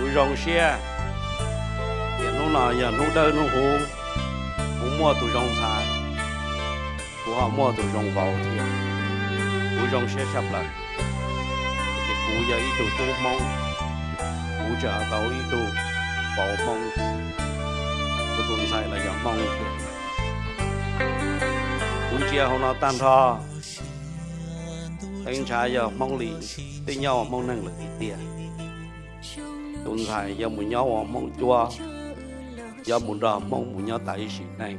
Kuv zoo siab, tiam hnub no yog hnub dawb hnub huv, kuv muaj tus zoo ntxhais, kuv ho muaj tus zoo vauv thiab. Kuv zoo siab tshaj plaws, ces kuv yog ib tug tub Hmoob, kuv tseem tau ib tug vauv Hmoob, kuv tus ntxhais los yog Hmoob thiab. Kuv ntsia hauv no tag nrho, peb ntshav yog Hmoob li, twb nyob ua Hmoob neeg lawm tiag tiag. Tus ntxhais yuav mus nyob ua Hmoob cuab, yuav mus nrog Hmoob mus nyob tas ib sim neej.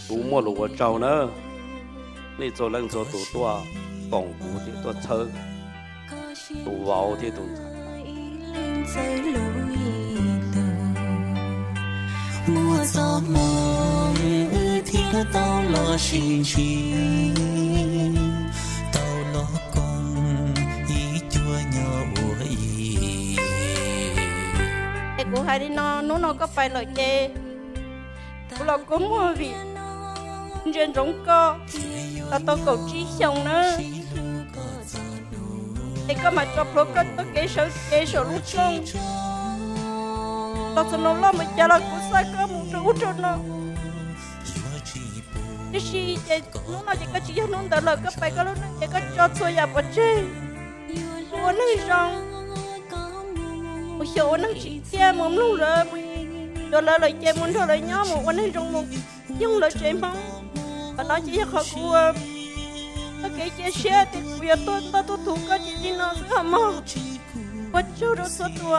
Kuv muaj lus ua tsaug nawb, nej txhua leej txhua tus tuaj koom kuv thiab tuaj txhawb tus vauv thiab tus ntxhais. Muaj txoj hmoo wb thiaj tau los sib ntsib, tau los koom ib cuab nyob ua ib. Es kuv hais li no, hnub no koj pais lawm ces kuv los kua muag vim ntsia ntsoov koj los tau kaum tsib xyoos na. Es koj mam tso plhuav koj txoj kev sawv kev saum lub rooj los txog no loj mus cas los kuv xa koj mus rau ub rau no. Tiam sis ces hnub no ces koj tsis yog hnub ntawd lawm, koj pais koj lub neej ces koj tso txhua yam pov tseg, mus ua neeg zoo, mus xyaum ua neeg tsim txiaj, mus mloog lawv, mus yuav lawv lawm ces mus nrog lawv nyob, mus ua neeg zoo, mus yoog lawv tsev Hmoob. Qhov no ces yog qhov kuv ua txoj kev cia siab tias kuv yuav tuaj ntoj tuaj thuv koj ces li no xwb os mog. Ua tsaug rau txhua tus.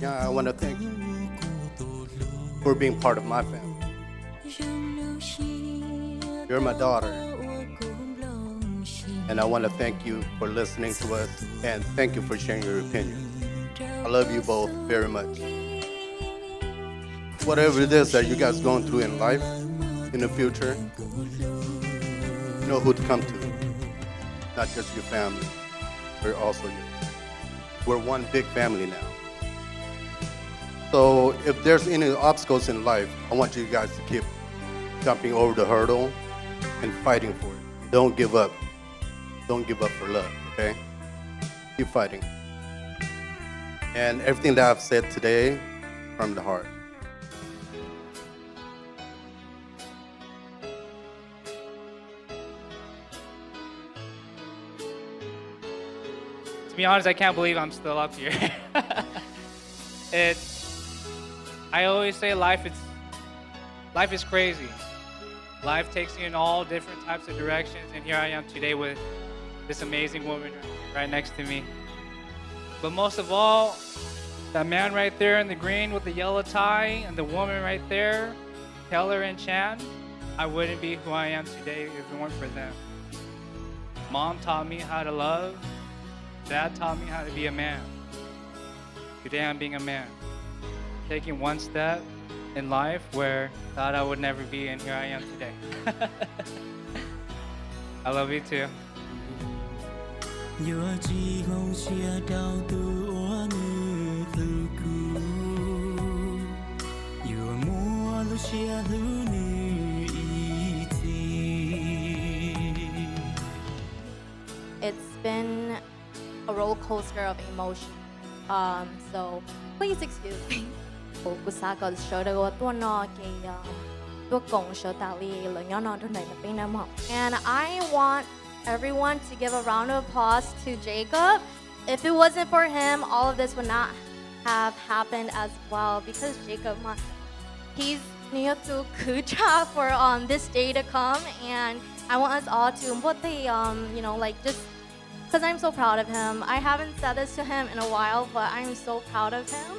Yeah, I want to thank you for being part of my family. You're my daughter. And I want to thank you for listening to us and thank you for sharing your opinion. I love you both very much. Whatever it is that you guys going through in life, in the future, you know who to come to. Not just your family, but also your, we're one big family now. So if there's any obstacles in life, I want you guys to keep jumping over the hurdle and fighting for it. Don't give up. Don't give up for love, okay? Keep fighting. And everything that I've said today, from the heart. To be honest, I can't believe I'm still up here. It, I always say life is, life is crazy. Life takes you in all different types of directions, and here I am today with this amazing woman right next to me. But most of all, that man right there in the green with the yellow tie and the woman right there, Keller and Chan, I wouldn't be who I am today if it weren't for them. Mom taught me how to love. Dad taught me how to be a man. Today I'm being a man, taking one step in life where thought I would never be, and here I am today. I love you too. Yuav tsis hloov siab rau tus uas nws hlub kuv, yuav muaj lub siab hlub nws ib txhis. It's been a roller coaster of emotion. Um, so please excuse me. Kuv xav kom sawv daws uas tuaj no ces tuaj koom sawv tas li lawv nyob no rau ntawm peb nawb mog. And I want everyone to give a round of applause to Jacob. If it wasn't for him, all of this would not have happened as well because Jacob, he's nws yog tus khwv tshaj for um this day to come, and I want us all to npuaj teg, um you know, like, just because I'm so proud of him. I haven't said this to him in a while, but I'm so proud of him.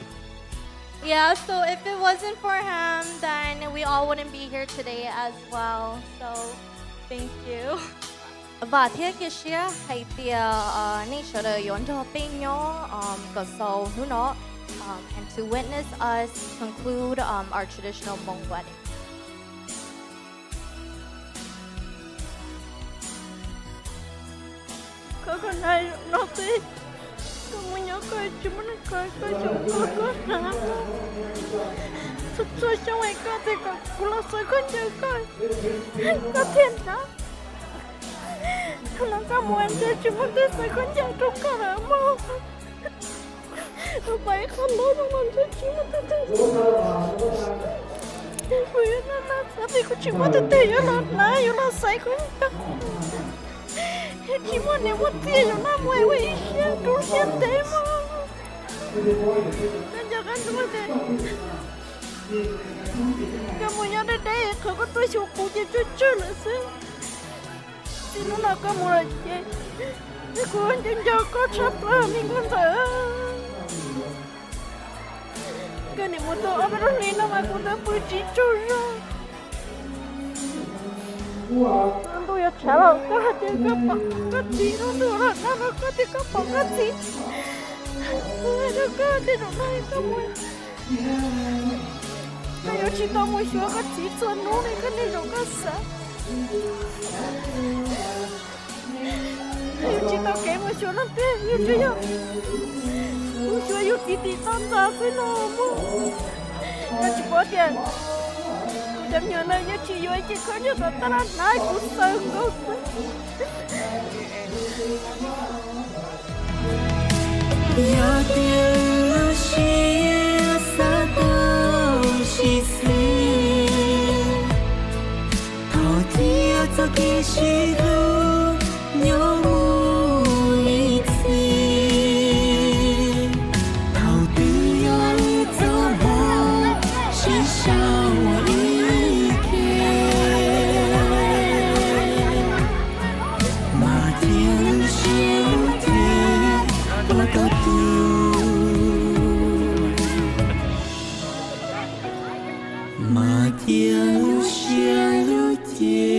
Yeah, so if it wasn't for him, then we all wouldn't be here today as well. So, thank you. Vam thiab cia siab hais tias nej sawv daws yuav nrog peb nyob kom xaus hnub no, and to witness us conclude um our traditional Hmong wedding. Koj, koj hnav no xwb, koj mus nyob koj tsis muaj neeg koj, koj xyaum koj, koj hnav. Txhua txhua xyoo es koj tias kom kuv los xaws khaub ncaws koj, koj thiaj hnav. Los koj mus ntshe tsis muaj twg xaws khaub ncaws rau koj lawm mog. Tus pais qhov lub no los ntshe tsis muaj twg twg. Kuv yuav noj noj xav tias kuv tsis muaj twg twg yuav los hnav yuav los xaiv khaub ncaws. Tsis muaj niam muaj txiv yuav noj mus ua ib siab rau siab ntev mog. Koj nco qab ntsoov tias koj mus nyob deb deb qhov koj tuaj xyuas kuv ces tsawg tsawg lawm xwb. Txij hnub no koj mus lawm ces kuv nco nco koj tshaj plaws me nkauj ntxawm. Koj niam mus tau ob peb lub hlis no mas kuv twb pw tsis tsaug zog. Ntuj yuav tshav los koj hais tias koj pom koj txiv, lub ntuj los nag los koj tias koj pom koj txiv. Kuv hais rau koj tias zaum no koj mus, koj yuav tsis tau mus xyuas koj txiv txhua hnub li koj niaj zaus koj xav. Yuav tsis tau kev mus xyuas leej twg, yus tsuas yog mus xyuas yus txiv tim toj ntxas xwb no mog. Koj tsis paub tias kuv cov me nyuam no yuav tsis yuav ib ce khaub ncaws kom tag los hnav kuv xaws nkaus xwb. Yog tias lub siab xav tau sim xwm, thaum thiaj txoj kev sib hlub nyob mus ib txhis. Thaum twg yog wb txoj hmoov sib sau ua ib ke, mas thiaj lub siab lub cev puas tau tu. Mas thiaj lub siab lub cev